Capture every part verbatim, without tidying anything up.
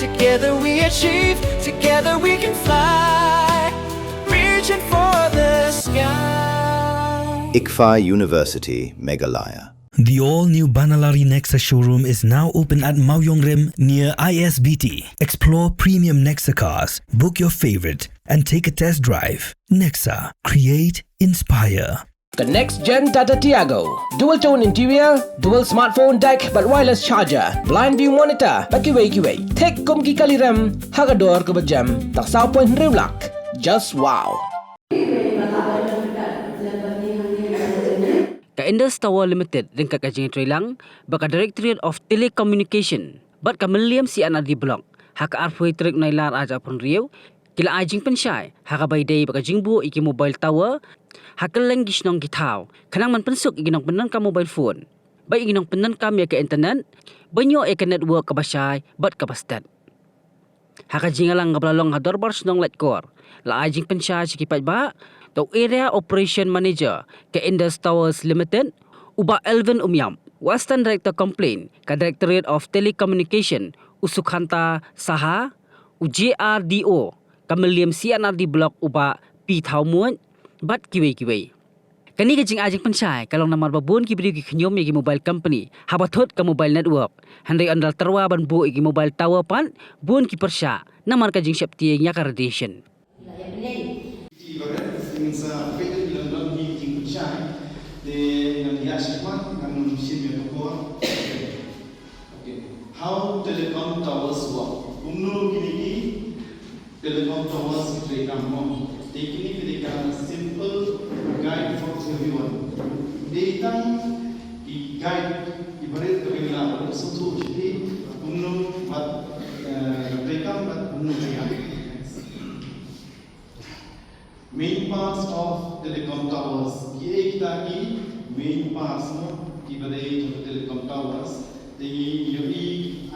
Together we achieve, together we can fly. Reaching for the sky. ICFAI University, Meghalaya. The all-new Banalari Nexa showroom is now open at Mawiongrim near I S B T. Explore premium Nexa cars, book your favorite, and take a test drive. Nexa, create, inspire. The next gen Tata Tiago. Dual tone interior, dual smartphone deck, bad wireless charger, blind view monitor, bad kiwei kiwei. Thik kum ki kali rem, ha ka dor kaba jem, tang saw point hynriew lak. Just wow. Ka Indus Tower Limited, ryngkat ka jingïatreilang bad ka Directorate of Telecommunication bad ka Mylliem C and R D Block, ha ka arphew tarik Nailar arhajar arphew hynriew, ki la ai jingpynshai ha kaba ïadei bad ka jingbuh ïa ki mobile tower ha kylleng ki shnong ki thaw, khnang ban pynsuk ïa ki nongpyndonkam mobile phone bad ïa ki nongpyndonkam ïa ka internet ban ïoh ïa ka network kaba shai bad kaba stet. Ha ka jingïalang kaba la long ha Dorbar Shnong Laitkor, la ai jingpynshai sha ki paidbah da u Area Operation Manager ka Indus Towers Limited, u Bah Elvin Umiam, u Assistant Director Complaint ka Directorate of Telecommunication, u Sukhanta Saha, u J R D O ka Mylliem C and R D Block, u Bah P Thawmuit, bad kiwei kiwei. Kane ka jingai jingpynshai ka long namar ba bun ki briew ki khñium ïa ki mobile company haba thut ka mobile network. Hynrei ynda la tyrwa ban buh ïa ki mobile tower pat, bun ki pyrshah namar ka jingsheptieng ïa ka radiation. Ki barit, ngin sa peit ïa ki don hi ki jingpynshai. Te ngan ïa shim ngan shim ïa ka por. Okay. How telecom towers work. Kumno kine ki telecom towers ki treikam mo. Te kine ki treikam simple guide for everyone. Dei tang ki guide ki barit ka bynta ba sngewthuh shisha kumno bad, eh, treikam bad kumno treikam. Main parts of telecom towers. Ki ei kita ki main parts mo, kiba dei jong telecom towers. Te ngi ïohi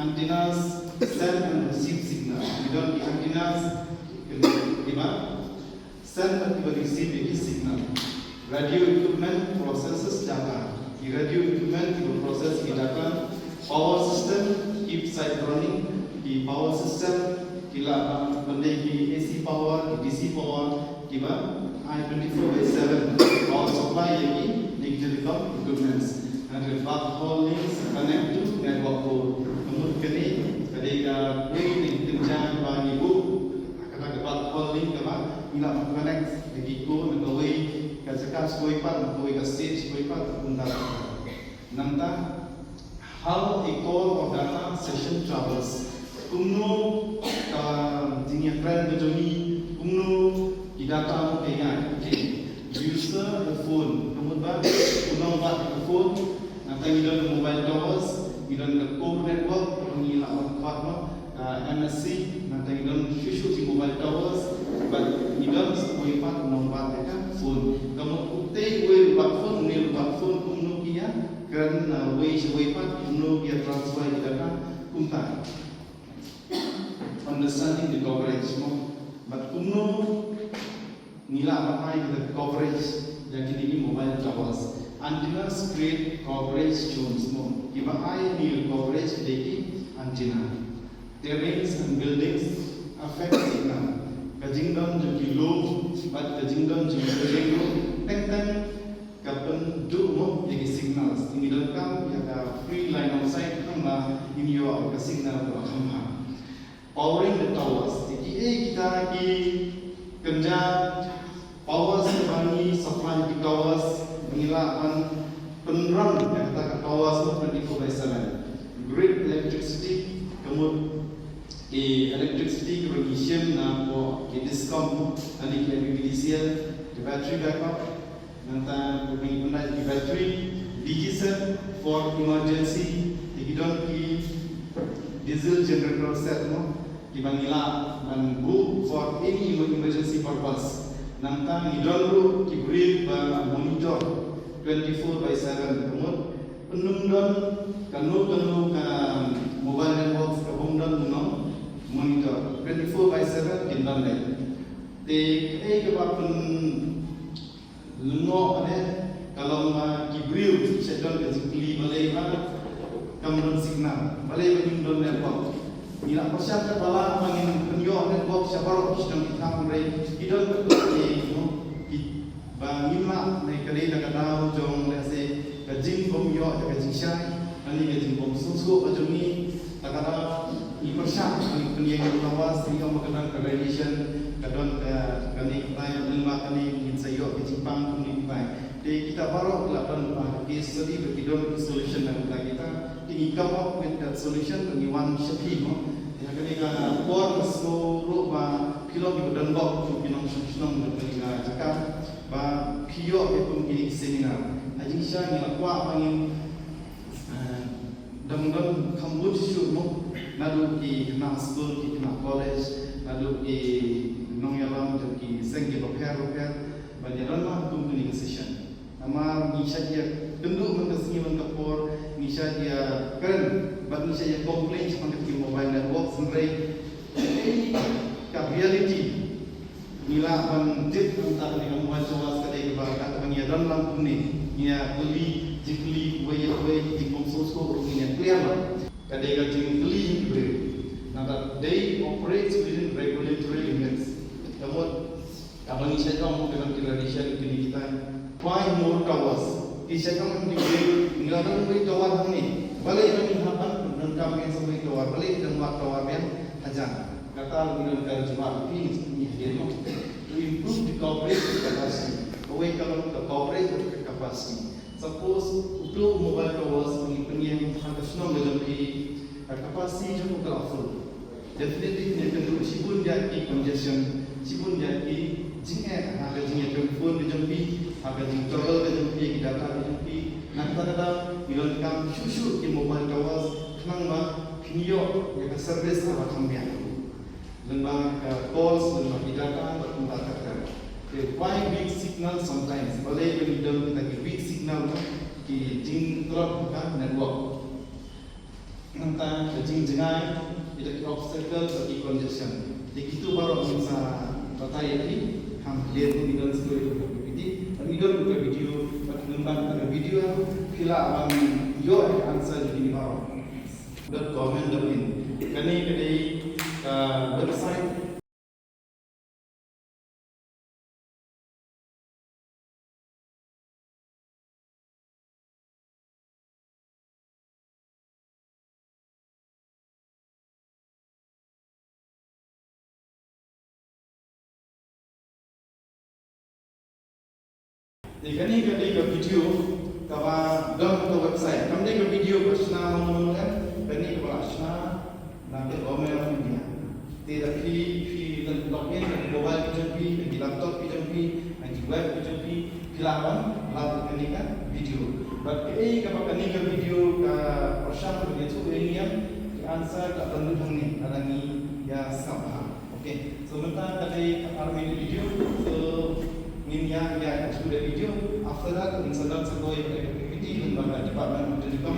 antennas, send and receive signal. Ngi don ki antennas, kiba send bad kiba receive ïa ki signal. Radio equipment processes data. Ki radio equipment kiba process ki data. Power system keep site running. Ki power system ki la ban pyndei ki A C power, ki D C power, kiba ai twenty-four by seven power supply ïa ki, ïa ki telecom equipments. Nangta backhaul links connect to network core. Ka mut kane ka dei kawei na ki kynja ba ngi buh, kata ka backhaul link kaba ngi lah ban connect ïa ki core na kawei ka jaka sha kawei pat, na kawei ka state sha kawei pat, kumta. Nangta, how a call or data session travels. Kumno ka jingïakren ka jong ngi, kumno ki data ka ïaid. Okay. User ka phone, ka mut ba u nongwad ka phone, nangta ngi don mobile towers, ngi don ka core network, ngi lah ban khot ma ka M S C, nangta ngi don shuh shuh ki mobile towers, bad ngi don sa kawei pat u nongwad ka phone. Ka mut utai uwei u wad phone, une u wad phone, kumno ki ïa kren na uwei sha uwei pat, kumno ki ïa transfer ïa ki data, kumta. Understanding the coverage mo. Bad kumno ngi lah ban ai ka coverage ïa kine ki mobile towers. Antennas create coverage zones mo. Kiba ai ïa kine coverage ki dei ki antenna. Terrains and buildings affect signal. Ka jingdon jong ki lum bad ka jingdon jong ki building ruh teng teng ka pynduh mo ïa ki signals. Ngi donkam ïa ka free line of sight, tang ba ngin ïoh ka signal kaba kham bha. Powering the towers. Te kiei kita ki kynja power kiba ngi supply ki towers, ngi lah ban pynrem ïa kita ki towers mo twenty-four by seven. Grid electricity, ka mut ki electricity kiba ngi shim na ki discom, lane ki M P P T C L, ki battery backup, nangta kiba ngi pynlait ki battery, D G set for emergency, ki don ki diesel generator set mo, kiba ngi lah ban buh for any emergency purpose. Nangta ngi don ruh ki briew ba monitor twenty-four by seven, ka mut pynlong don kano kano ka mobile networks kaba ym don u nongmonitor, twenty-four by seven kin don leh. Te kaei kaba pynlyngngoh ne ka long ba ki briew shu don ka jingkylli balei ba kam don signal, balei ba ngim don network. Ngi la pyrshang katba lah ba ngin pynïoh network sha baroh ki shnong ki thaw, hynrei ki don katto katne, you know, ki, ba ngim lah, ne ka dei na ka daw jong, lehse, ka jingbym ïoh ïa ka jingshai, lane ka jingbym sngewsuk ka jong ngi. Te ka daw ngi pyrshang, ngi pynïeng ïa ka towers, ngi ong ba ka don ka radiation, ka don ka, kane ka tai, lyngba kane ngin sa ïoh ka jingpang kum ne ka tai. Te kita baroh ki la don ba ki study ba ki don ki solution na ka bynta kita. Te ngi come up with that solution, ba ngi wan sha phi mo. Te ha kane ka por nga sngew ruh ba phi long kiba donbok kum ki nongshong shnong na kane ka jaka, ba phi ïoh ïa kum kine ki seminar. Ha jingshisha ngi la kwah ba ngin, eh, dang don kham bun shuh mo, naduh ki khynnah skul, ki khynnah college, naduh ki nongïalam jong ki seng kiba pher bapher, ban ïa don lang kum kine ki session. Namar ngi shait ïa kynduh man ka sngi man ka por, ngi shait ïa kren, bad ngi shait ïa complain shaphang ka mobile network, hynrei ka reality ngi lah ban tip, nangta kane ka mobile towers ka dei kaba, kaba ngi ïa don lang kumne, ngi ïa kylli jingkylli uwei ïa uwei, jingbym sngewsuk ruh ngin ïa clear lang. Ka dei ka jingkylli jong ki briew. Nangta they operates within regulatory limits. Ka mut Kaba ngi shait ong ka dang ki radiation kine kita. Why more towers? Ki shait ong ki briew, ngi la don wei tower hangne. Balei ba ngi hap ban pyndonkam ïa sa wei tower? Balei ki dang wad tower biang hajan? Kata ngi don ka jubab phi ngi hadien mo. To improve the coverage of capacity. Kawei ka long ka coverage of capacity. Suppose u mobile towers ngi pynïeng ha ka shnong ka jong phi, ka capacity jong u ka la full. Definitely, ngi kynduh shibun ïa ki congestion, shibun ïa ki jingeh ha ka jingïatrei phone ka jong phi, ha ka jingtoggle ka jong phi, ki data ka jong phi. Nangta ka daw ngi donkam shuh shuh ki mobile towers, khnang ba phin ïoh ïa ka service kaba kham biang. Lyngba ka calls, lyngba ki data, bad kumta ter ter. Te why weak signal sometimes? Balei ba ngi don kita ki weak signal, ki jingtlot ha ka network. Nangta ka jingjngai, kita ki obstacle bad ki congestion. Te kito baroh ngin sa batai ïa phi ha ka liang, ngi don sa kawei ka P P T bad ngi don ka video, bad lem bad ka video phi lah ban ïoh ka answer jong kine baroh. Dot government dot in. Kane ka dei ka website. Te kane ka dei ka video kaba don ha ka website. Kam dei ka video ba shna mano mano em, kane kaba la shna na ka Government of India. Te da phi, phi log in na ki mobile ki jong phi, na ki laptop ki jong phi, na ki web ki jong phi, phi lah ban lap ïa kane ka video. Bad kaei kaba kane ka video ka pyrshang ban ïathuh ïa ngi, ki answer ka ban lut hangne, lada ngi ïa sngap bha. Okay, so mynta ka dei ka ar minit video. So ngin ïa, ïa ka shu da video. After that ngin sa don sa kawei ka activity lyngba ka Department of Telecom.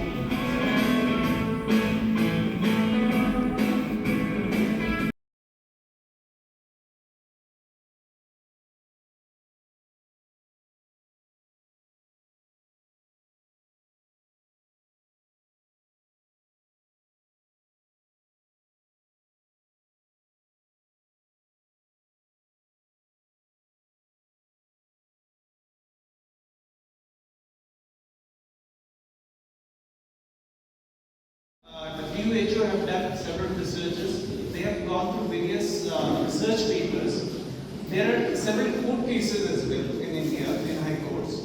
Uh, W H O have done several researches. They have gone through various uh, research papers. There are several court cases as well in India, in high courts.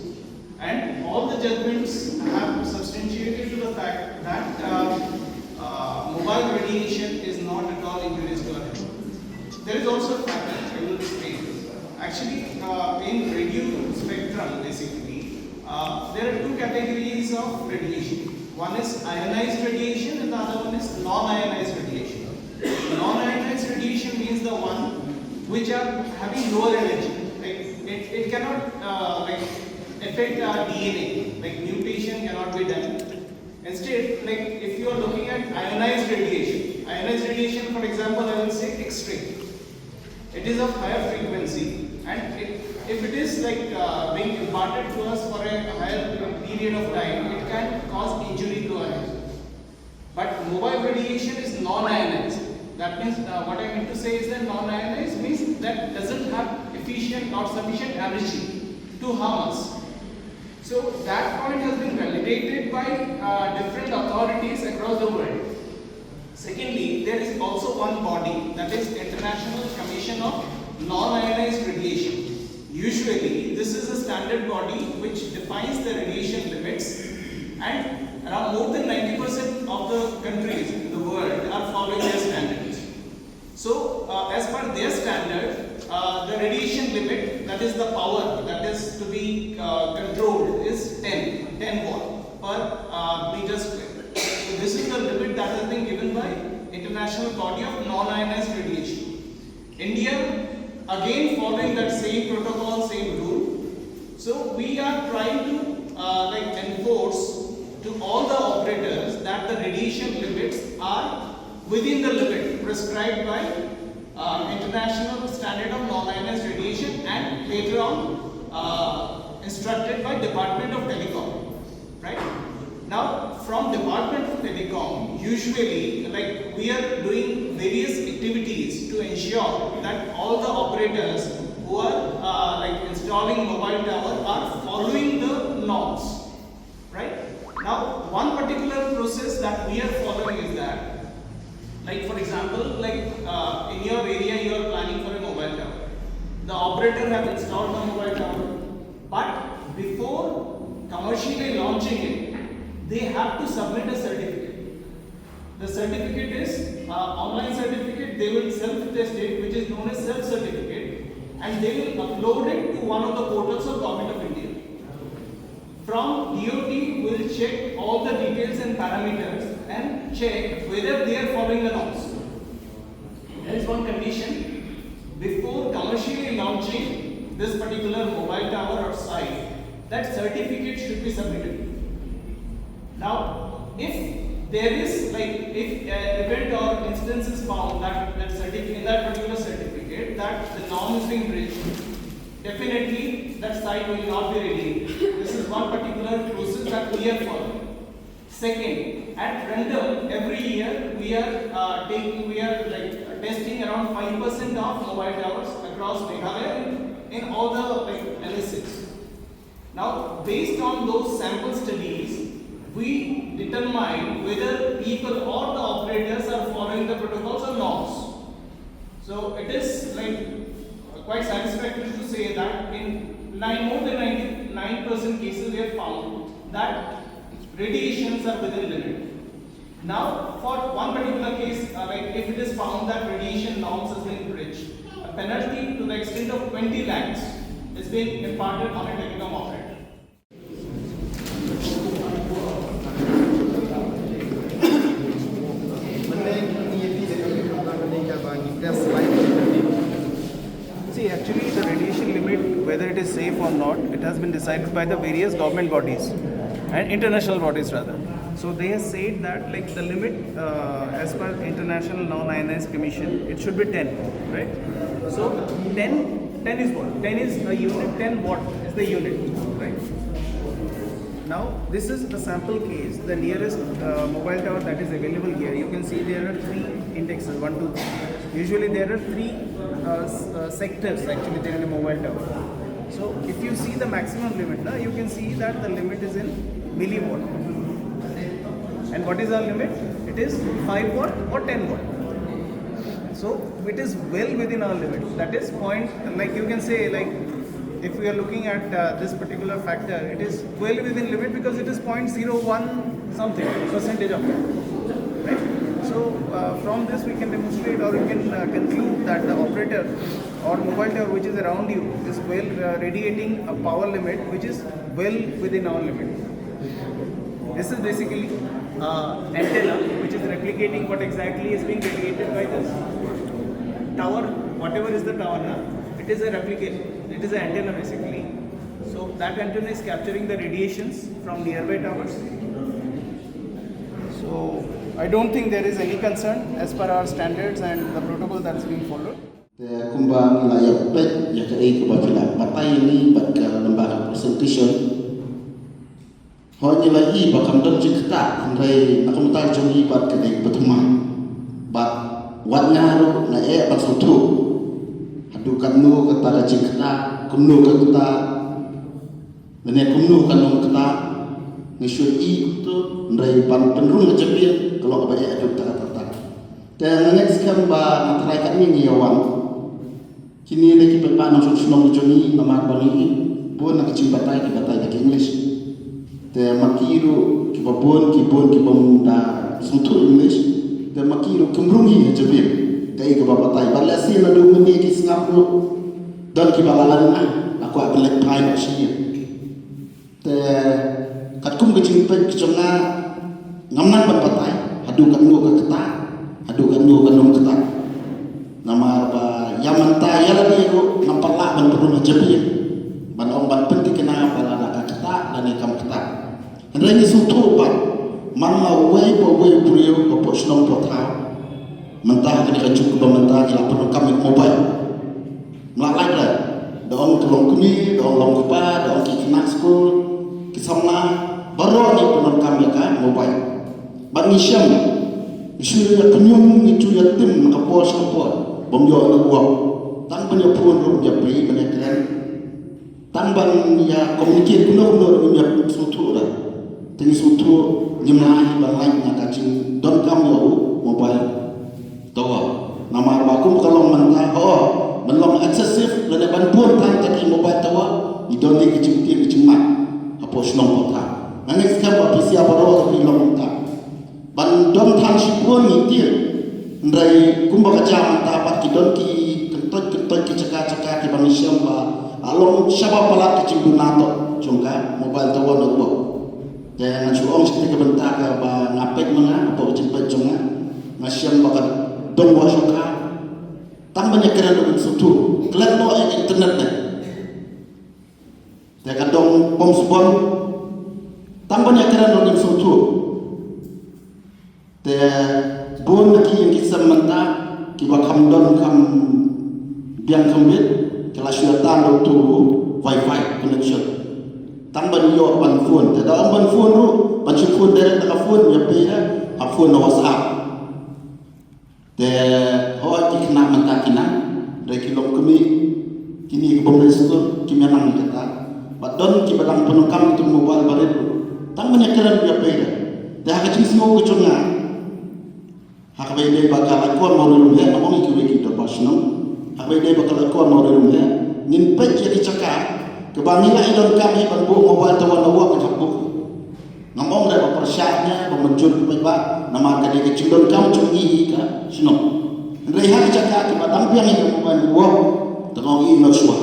And all the judgments have substantiated to the fact that uh, uh, mobile radiation is not at all injurious to our health. There is also a factor, I will explain. Actually, uh, in radio spectrum, basically, uh, there are two categories of radiation. One is ionized radiation and the other one is non-ionized radiation. Non-ionized radiation means the one which are having lower energy. Like it, it cannot uh, like affect our D N A. Like mutation cannot be done. Instead, like if you are looking at ionized radiation, ionized radiation, for example, I will say X-ray. It is of higher frequency, and it, if it is like uh, being imparted to us for a higher period of time, it can cause injury to our health. But mobile radiation is non-ionized. That means, uh, what I mean to say is that non-ionized means that doesn't have efficient or sufficient energy to harm us. So that point has been validated by, uh, different authorities across the world. Secondly, there is also one body, that is International Commission of Non-Ionized Radiation. Usually, this is a standard body which defines the radiation limits, and around more than ninety percent of the countries in the world are following their standards. So, uh, as per their standard, uh, the radiation limit, that is the power that is to be, uh, controlled, is ten, ten watt per, uh, meter square. So this is the limit that has been given by International Body of Non-Ionized Radiation. India, again following that same protocol, same rule, so we are trying to, uh, like, enforce to all the operators that the radiation limits are within the limit prescribed by, uh, International Standard of Non-Ionized Radiation and later on, uh, instructed by Department of Telecom. Right? Now, from Department of Telecom, usually, like, we are doing various activities to ensure that all the operators who are, uh, like, installing mobile tower are following the norms. Right? Now, one particular process that we are following is that, like, for example, like, uh, in your area, you are planning for a mobile tower. The operator have installed the mobile tower, but before commercially launching it, they have to submit a certificate. The certificate is, uh, online certificate. They will self-test it, which is known as self-certificate, and they will upload it to one of the portals of Government of India. From D O T will check all the details and parameters and check whether they are following the norms. There is one condition. Before commercially launching this particular mobile tower or site, that certificate should be submitted. Now, if there is, like, if an event or instance is found that, that certificate, in that particular certificate, that the norm is being breached, definitely that site will not be ready. This is one particular process that we are following. Second, at random, every year we are, uh, taking, we are, like, testing around five percent of mobile towers across Meghalaya in, in all the, like, L S As. Now, based on those sample studies, we determine whether people or the operators are following the protocols or not. So it is, like, quite satisfactory to say that in nine, more than ninety-nine percent cases, we have found that radiations are within limit. Now, for one particular case, uh, like, if it is found that radiation norms has been breached, a penalty to the extent of twenty lakhs is being imparted on a telecom operator. See, actually, the radiation limit, whether it is safe or not, it has been decided by the various government bodies and international bodies, rather. So they have said that, like, the limit, uh, as per International Non-Ionized Commission, it should be ten, right? So ten, ten is what? Ten is a unit, ten watt is the unit, right? Now, this is a sample case, the nearest, uh, mobile tower that is available here. You can see there are three indexes, one, two, three. Usually there are three, uh, s-, uh, sectors actually there in a mobile tower. So if you see the maximum limit, now you can see that the limit is in milliwatt. And what is our limit? It is five watt or ten watt. So it is well within our limit. That is point, like, you can say, like, if we are looking at, uh, this particular factor, it is well within limit because it is zero point zero one something percentage of it, right? So, uh, from this we can demonstrate, or we can, uh, conclude that the operator or mobile tower which is around you is well, uh, radiating a power limit which is well within our limit. This is basically, uh, antenna which is replicating what exactly is being radiated by this tower, whatever is the tower, na? It is a replicate, it is an antenna basically. So that antenna is capturing the radiations from nearby towers. So I don't think there is any concern as per our standards and the protocol that is being followed. Te kumba ngi la ïa peit ïa kaei kaba phi la batai ïa ngi bad ka lamba ka presentation. Hooid, ngi la ïohi ba kam don jingktah, hynrei na ka bynta jong ngi bad ka dei ba thymmai. Bad Wat nga ruh nga eh ban sngewthuh haduh katno kata ka jingktah, kumno ka ktah, lane kumno ka nongktah. Nga shu ïohi kumto, hynrei ban pynrung ha jabieng ka long kaba eh haduh katta katta. Te nga ngeit skhem ba nga tharai katne ngi ïa wan. Kine dei ki paidbah nongshong shnong jong ngi, namar ba ngi bun na ka jingbatai ki batai da ki English. Te ma ki ruh kiba bun, ki bun kibym da sngewthuh English. Te ma ki ruh kim rung hi ha jabieng kaei kaba batai. Bad lehse naduh mynne ki sngap ruh don kiba la len, la kwah ban leit phai noh sha ïing. Te katkum ka jingpeit ka jong nga, ngam nang ban batai haduh katno ka ktah, haduh katno ka nongktah. Namar ba ïa mynta ïa lade ruh ngam pat lah ban pynrung ha jabieng ban ong ban pynthikna ba lada ka ktah lane kam ktah. Hynrei ngi sngewthuh ba man la uwei pa uwei u briew hapoh shnong hapoh thaw, mynta ha kane ka juk kaba mynta ngi la pyndonkam ïa ka mobile. Mlak lai re, da ong ka long kmie, da ong long kpa, da ong ki khynnah skul, ki samla, baroh ngi pyndonkam ïa ka mobile. Bad ngi shem, ngi shu ïa kñium, ngi shu ïa tim na ka por sha ka por, bym ïoh network. Tang ban ïa phone ruh ïa phi ban ïa kren. Tang ban ïa communicate kumno kumno ruh ngim ïa sngewthuh re. Te ngi sngewthuh ngim lah hi ban lait na ka jingdonkam ïa u mobile tower. Namar ba kum ka long mynta, ho, ban long excessive lane ban bun than ta ki mobile tower, ngi don hi ki jingtieng ki jingmad hapoh shnong hapoh thaw. Nga ngeit skhem ba phi sha baroh phi long mynta. Ban don than shibun ngi tieng. Hynrei kumba ka jia mynta pat ki don ki kyntoit kyntoit ki jaka jaka kiba ngi shem ba la long shaba palat ki jingduna tok jong ka mobile tower na u bok. Te ngan shu ong shi kti ka bynta kaba nga peit ma nga, hapoh ka jingpeit jong nga, nga shem ba ka dong wah shongkha. Tang ban ïa kren ruh ngim sngewthuh. Klet noh ïa ka internet ne. Te ka dong bym sbon. Tang ban ïa kren ruh ngim sngewthuh. Te bun na ki ïing ki sem mynta kiba kham don kham biang kham bit, ki la shu ïa tan da uto u wifi connection. Tang ban ïoh ban phone, te da ong ban phone ruh, ban shu phone direct na ka phone, ïa phi ha phone na WhatsApp. Te hooid ki khynnah mynta ki nang, hynrei ki long kmie, kine ki bym leit skul kim ïa nang ïa kata. Bad don kiba dang pyndonkam ïa uto u mobile barit ruh. Tang ban ïa kren ïa phi. Te ha ka jingsngew ka jong nga, ha kaba ïadei bad ka laitkor Mawrymmeh, nga ong ïa kiwei ki dorbar shnong, ha kaba ïadei bad ka laitkor Mawrymmeh, ngin peit ïa ki jaka kiba ngi lah ïa donkam hi ban buh mobile tower na wah, ngin hap buh. Ngam ong re ba pyrshah ne ba mynjur ki paidbah, namar ka dei ka jingdonkam jong ngi hi ka shnong. Hynrei ha ki jaka kiba dang biang ïa ka mobile network, te nga ong i, not sure.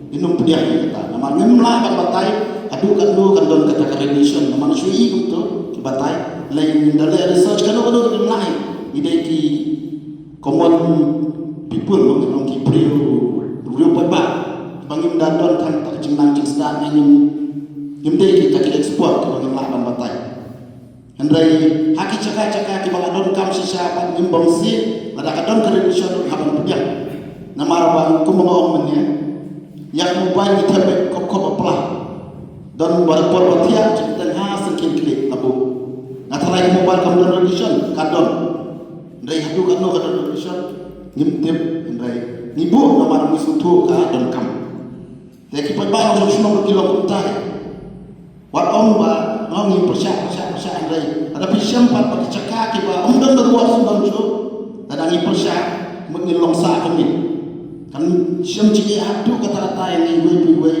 Ngin ym pdiang ïa kata, namar ngim lah ban batai haduh katno kan don kata ka radiation, namar shu i kumto ki batai. Lei ngin da leh research kano kano, ngim lah. Ngi dei ki common people, ngin ong ki briew, briew paidbah ba ngim da don tang kata ka jingnang jingstad, ngim, ngim dei kita ki expert kiba ngim lah ban batai. Hynrei ha ki jaka jaka kiba la donkam shisha pat ngim bamsih lada ka don ka radiation ruh, hap ban pdiang. Namar ba kumba nga ong mynne, ïa ka mobile ngi thep beit khop khop ba pla. Don ba por ba thiah jingteng ha syngkien khlieh la buh. Nga tharai ka mobile kam don radiation, ka don. Hynrei haduh katno ka don radiation ngim tip, hynrei ngi buh namar ngi sngewthuh ka donkam. Te ki paidbah nongshong shnong ki long kumta hi. Wat ong ba nga ong ngi pyrshah pyrshah pyrshah, hynrei lada phi shem pat ba ki jaka kiba ym don network shu don shuh, lada ngi pyrshah mut ngin long sah kumne. Kan shem jingeh haduh katta katta ïa ngi iwei pa iwei.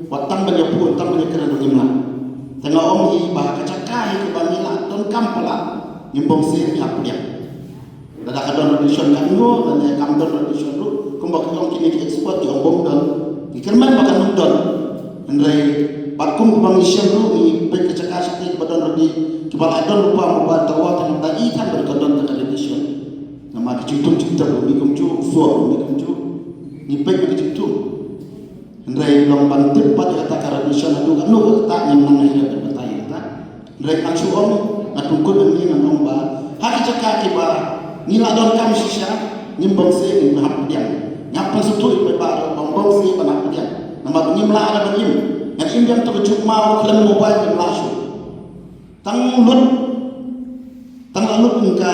Wat tang ban ïa phone, tang ban ïa kren ruh ngim lah. Te nga ong hi ba ka jaka hi kaba ngi lah donkam palat, ngim bamsih, ngi hap pdiang. Lada ka don radiation katno, lane kam don radiation ruh, kumba ki ong kine ki expert ki ong bym don. Ngi kyrmen ba kan ym don. Hynrei bad kum kumba ngi shem ruh, ngi peit ka jaka shati kiba don radi, kiba la don lypa mobile tower, te ngim da i than ba ka don ta ka radiation. Namar ki jingthung jingtep ruh mi kumjuh, u soh ruh mi kumjuh. Ngi peit ba ki jingthung. Hynrei long ban tip pat ïa kata ka radiation haduh katno ka ktah, ngim nang ïa batai ïa kata. Hynrei ngan shu ong, ngan pynkut hangne ngan ong ba ha ki jaka kiba ngi la donkam shisha, ngim bamsih, ngin hap pdiang. Ngi hap pynsngewthuh ïa ki paidbah ruh ba ym bamsih ban hap pdiang. Namar ba ngim lah re ban im. Ngan im biang to ka juk maw khlem mobile, ngim lah shuh. Tang lut, tang la lut ka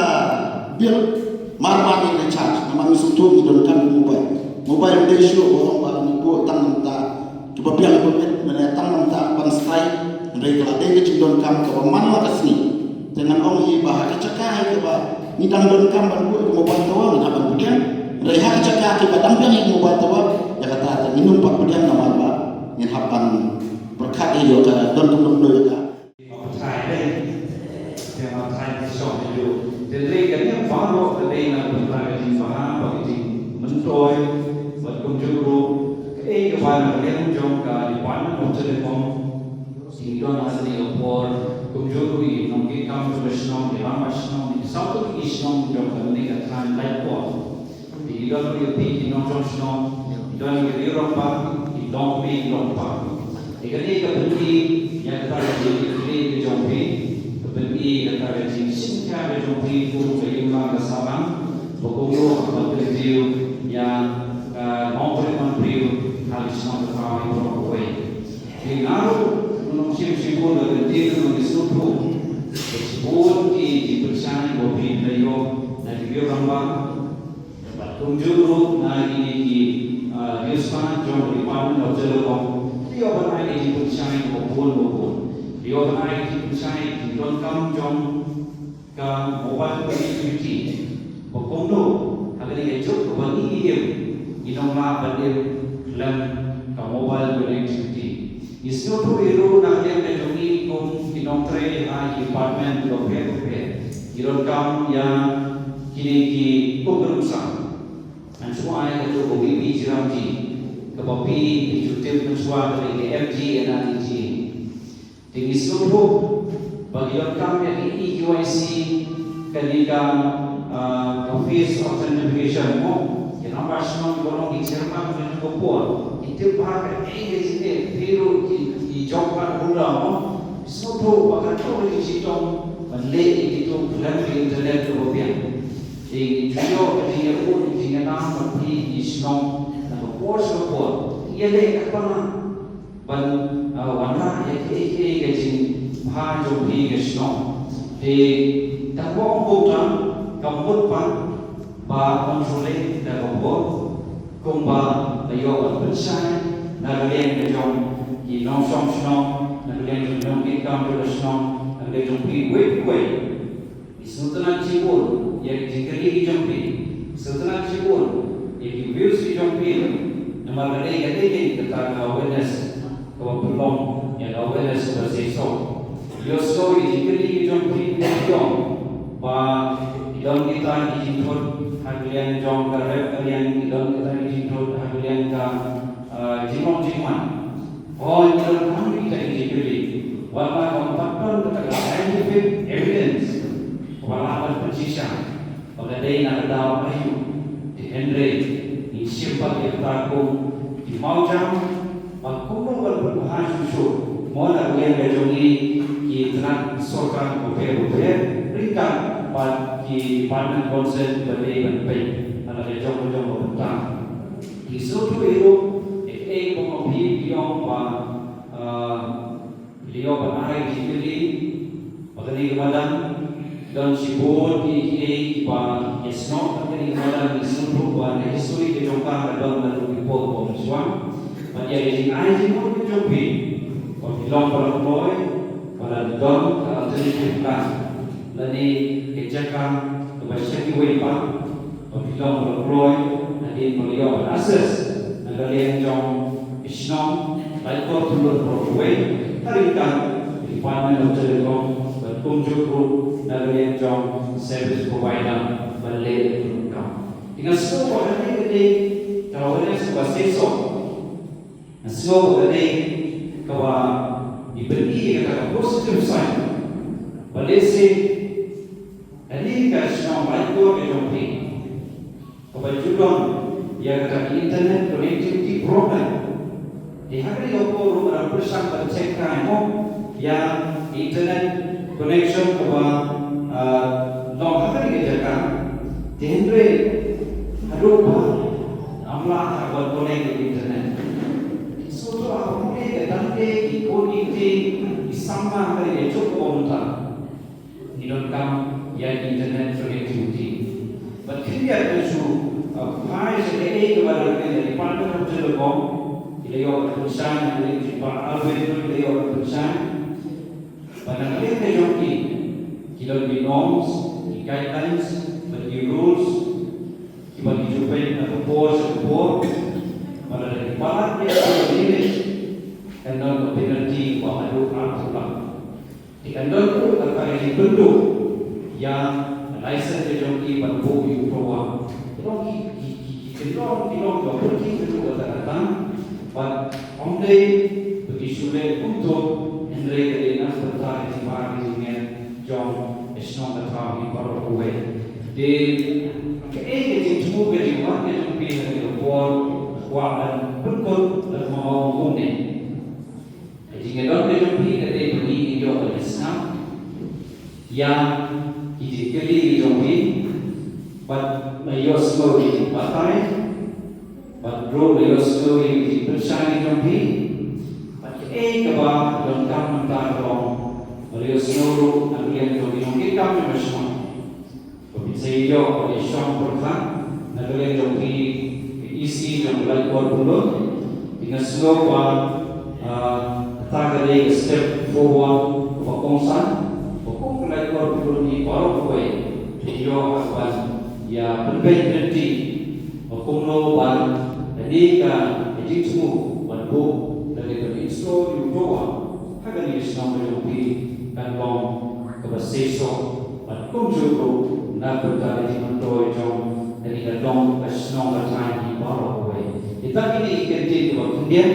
bill, Mar mar ngi recharge, namar ngi sngewthuh ngi donkam mobile. Mobile dei shuh ba ong ba ngi buh tang namar kiba biang ba bit, mane tang namar ban stai, hynrei ka la dei ka jingdonkam kaba man la ka sngi. Te ngan ong hi ba ha ka jaka hi kaba ngi dang donkam ban buh ka mobile tower, ngi hap ban pdiang. Hynrei ha ka jaka kiba dang biang hi ka mobile tower, ïa kata te ngin ym pat pdiang namar ba ngin hap ban pyrkhat ïa ka don kum don ïa ka. Ba pathai dei. Te ba pathai ki shong ïa u. Te dei kane baroh ka dei na ka bynta ka jingbha bad ka jingmyntoi bad kumjuh ruh kaei kaba na ka liang jong ka Department of Telecom. Ngi don ha kane ka por kumjuh ruh i nongkitkam jong ka shnong, i rangbah shnong, i sawtyn ki shnong jong kane ka thaiñ Laitkor. Te ngi don ruh ïa phi ki nongshong shnong, ngi don ïa ki riew rangbah, ki long phi ki long pa. Te kane ka pyni ïa kata ka jingkitkhlieh ka jong phi, ka pyni ïa kata ka jingshim khia ka jong phi kum ka imlang ka sahlang, ba kumno ka kyntiew ïa ka nongbriew manbriew ha ka shnong ka thaw baroh kawei. Te nga ruh ngan ong shim shibun, ka kyntiew ngan ong shibun, shibun ki jingpynshai ba phi la ïoh na ki riew rangbah. Bad kumjuh ruh na kine ki, ah, riewspah jong ka Department of Telecom, ki ïoh ban ai ka jingpynshai kaba bun kaba bun. Ki ïoh ban ai ka jingpynshai ka jingdonkam jong ka mobile connectivity. Ba kumno ha kane ka juk kaba ngi im, ngin ym lah ban im khlem ka mobile connectivity. Ngi sngewthuh ïa ruh na ka liang ka jong ngi kum ki nongtrei ha ki department bapher bapher, ngi donkam ïa kine ki kum ka nuksa. Ngan shu ai katto ka V P G RAM G kaba phi phi ju tip mynshuwa, ka dei ka M G N R E G A. Te ngi sngewthuh ba ngi donkam ïa ka e-K Y C, kane ka, ah, ka face authentication mo. Ki rangbah shnong kiba long ki chairman ha kane ka por, ki tip bha kaei ka jingeh, phi ruh ki, ki job card holder mo. Ngi sngewthuh ba katto ka jingshitom ban leh ïa kito khlem ka internet kaba biang. Te ngi ju ïoh ka jingïaud, ka jingïanam bad phi ki shnong na ka por sha ka por. Ïaleh katba lah ban, ah, wanrah ïa kiei kiei ka jingbha jong phi ka shnong. Te tang ba ong kumta, kam mut pat ba ong shu leh da ka bor, kumba la ïoh ban pynshai na ka liang ka jong ki nongshong shnong, na ka liang jong ki nongkitkam jong ka shnong, na ka liang jong phi uwei pa uwei. Ngi sngewtynnat shibun ïa ki jingkylli ki jong phi. Sngewtynnat shibun ïa ki views ki jong phi. Namar ka dei, ka dei kata ka awareness kaba pynlong ïa ka awareness kaba shisha. Ïohsngew ïa ki jingkylli ki jong phi, ïoh ba ki don kita ki jingthut ha ka liang jong ka rep ka liang, ki don kita ki jingthut ha ka liang ka, ah, jinglong jingman. Hooid, ngi donkam kita ki jingkylli. Wat la kam pat don kata ka scientific evidence kaba lah ban pynshisha ba ka dei na ka daw aïu. Te hynrei ngi shim pat ïa kata kum ki mawjam ba kumno ban pynbha shuh shuh, mo, na ka liang ka jong ngi ki tnat sorkar bapher bapher, ryngkat bad ki department concern ba dei ban peit ha la ka jong ka jong ka bynta. Ngi sngewthuh ïa ruh ïa kaei ba ma phi phi ong ba, ah, phi la ïoh ban ai jingkylli ba kane ka madan don shibun kiei kiei kiba ïasnoh. Ba kane ka madan ngi sngewthuh ba na history ka jong ka ka don naduh ki por ba mynshuwa. Bad ïa ka jingai jingmut ka jong phi ba phi long para kloi ba la don ka alternative plan lane ka jaka kaba sha kiwei pat. Ba phi long para kloi hadien ba la ïoh ban assess na ka liang jong ka shnong Laitkor Khynlun baroh kawei, ha ryngkat ka Department of Telecom bad kumjuh ruh na ka liang jong service provider ban leh ïa ka kam. Te nga sngew ba kane ka dei ka awareness kaba shisha. Nga sngew ba ka dei kaba ngi pyni ïa kata ka positive sign. Ba lehse kane ka shnong Laitkor ka jong phi kaba ju don ïa kata ka internet connectivity problem. Te ha kane ka por ruh nga dang pyrshang ban check kai mo ïa internet connection kaba, ah, long ha kane ka jaka. Te hynrei haduh ba ym lah ban connect ïa internet. So to ha pule ka dang te ki connectivity ki samla ha kane ka juk kaba mynta. Ngi donkam ïa internet connectivity. Bad ka Ei, kaba la ïoh, ki la ïoh ban pynshai, ki la ïoh ban pynshai. Ba na ka liang ka jong ki, ki don ki norms, ki guidelines, bad ki rules, kiba ki ju peit na ka por sha ka por. Ba lada ki palat ïa ka limit, kan don ka penalty ba haduh arphew lak. Te kan don ruh kata ka jingpynduh ïa ka license ka jong ki ban buh ïa u towa. Te long ki, ki, ki, ki, ki long, ki long kiba pyrthei ka jong kata kata. Bad ym dei ba ki shu leh kumto, hynrei ka dei na ka bynta ka jingma ka jingngeit jong ka shnong ka thaw hi baroh kawei. Te kaei ka jingthmu ka jingwan ka jong phi ha kane ka por, kwah ban pynkut lem ma nga kumne. Ka jingïadon ka jong phi ka dei ba ngi ïoh ban ïasngap ïa ki jingkylli ka jong phi, bad la ïohsngew ïa ki jingbatai, bad ruh la ïohsngew ïa ki jingpynshai ka jong phi, bad kaei kaba donkam mynta ka long ba la ïohsngew ruh na ka liang jong ki nongkitkam jong ka shnong. Ba phin sa ïoh ban ïashong pyrkhat na ka liang jong phi, ka E C jong ka Laitkor Pynlut. Te nga sngew ba, ah, kata ka dei ka step forward kaba kongsan ba kum ka Laitkor Pynlut ngi baroh kawei phin ïoh ban ïa pynbeit lynti ba kumno ba kane ka jingthmu ban buh lane ban install ïa u towa ha kane ka shnong ka jong phi kan long kaba seisoh bad kumjuh ruh na ka bynta ka jingmyntoi jong kane ka dong ka shnong ka thaiñ hi baroh kawei. Kita kine ki kyntien kiba khyndiat,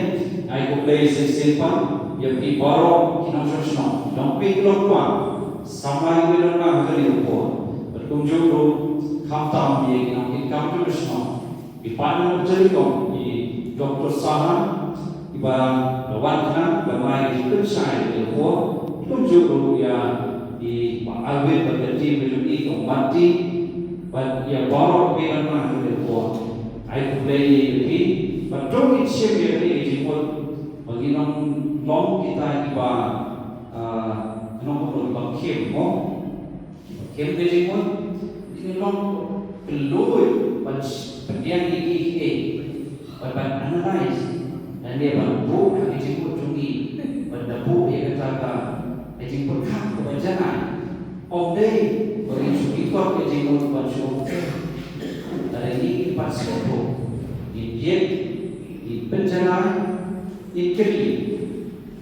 nga ai khublei shisien pat ïa phi baroh ki nongshong shnong, ki nongpeit ki nongkwah, samla kiba don lang ha kane ka por, bad kumjuh ruh khamtam ïa ki nongkitkam jong ka shnong. I Bah Nongthymmai, i Doctor Sahan, iba la wan khnang ban ai jingpynshai ïa ka por, kumjuh ruh ïa i Bah Alvin bad ka team ka jong i, i Kong Marty, bad ïa baroh kiba wan ha kane ka por. Ai khublei ïa phi, bad to ngin shim ïa kane ka jingmut ba ngin ym long kita kiba, ah, nongmut ba khim mo. Kiba khim ka jingmut, ki long kylluid ban pdiang ïa kiei kiei, ban, ban analyze, lane ban buh ha ka jingmut jong ngi, ban da buh ïa kata ka, ka jingpyrkhat kaba janai. Ym dei ba ngin shu ikot ka jingmut ban shu ong, lada ngi, ngin pat sngewthuh, ngin ïeit, ngin pynjanai, ngin kylli.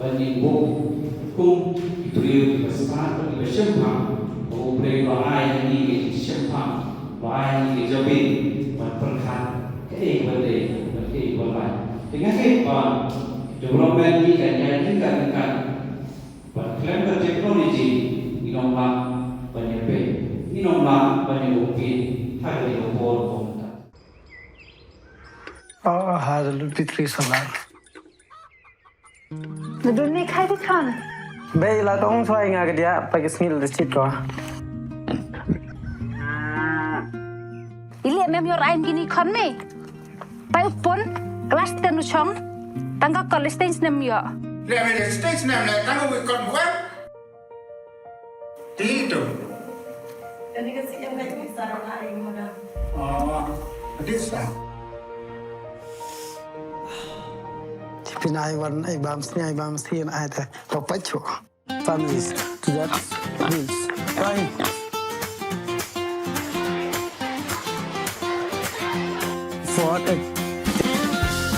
Ban ïeng buh kum ki briew kiba stad bad kiba shemphang, ba U Blei u la ai ha ngi ka jingshemphang, u la ai ha ngi ka jabieng ban pyrkhat kaei kaba dei bad kaei kaba baiñ. Te nga ngeit ba development ngi kan ïaid ryngkat ryngkat bad khlem ka technology ngin ym lah ban ïapeit, ngin ym lah ban ïa umphniang ha kane ka por kaba mynta. Oh, hallelujah, P three solar. Nadun me khai di khon. Bei la tong soi nga kedia pa ki sngil di sit ko. Ili mem yor ain kini khon me. Pai upon class ten u chong. Tang ka college stage nem yo. Le me stage nem le tang u kon buat. Ti tu. Kani ka siam ka jong i Sarah na ai mo na. Oh, this one. Pynai wan ai bam sni ai bam sni ai te. Papa chu. Families. What? Bills. Fine. For a.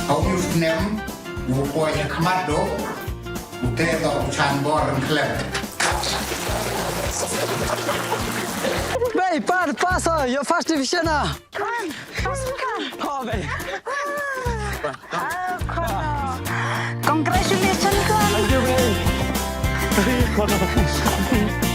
How you name? U poi ha khmat do, u te do u chan bor ryngklem. Bei, pat, pass, oh, your first division, ah. Come on, pass, come on. Oh, bei. Oh, come on. Congratulations, come on. Thank you, bei.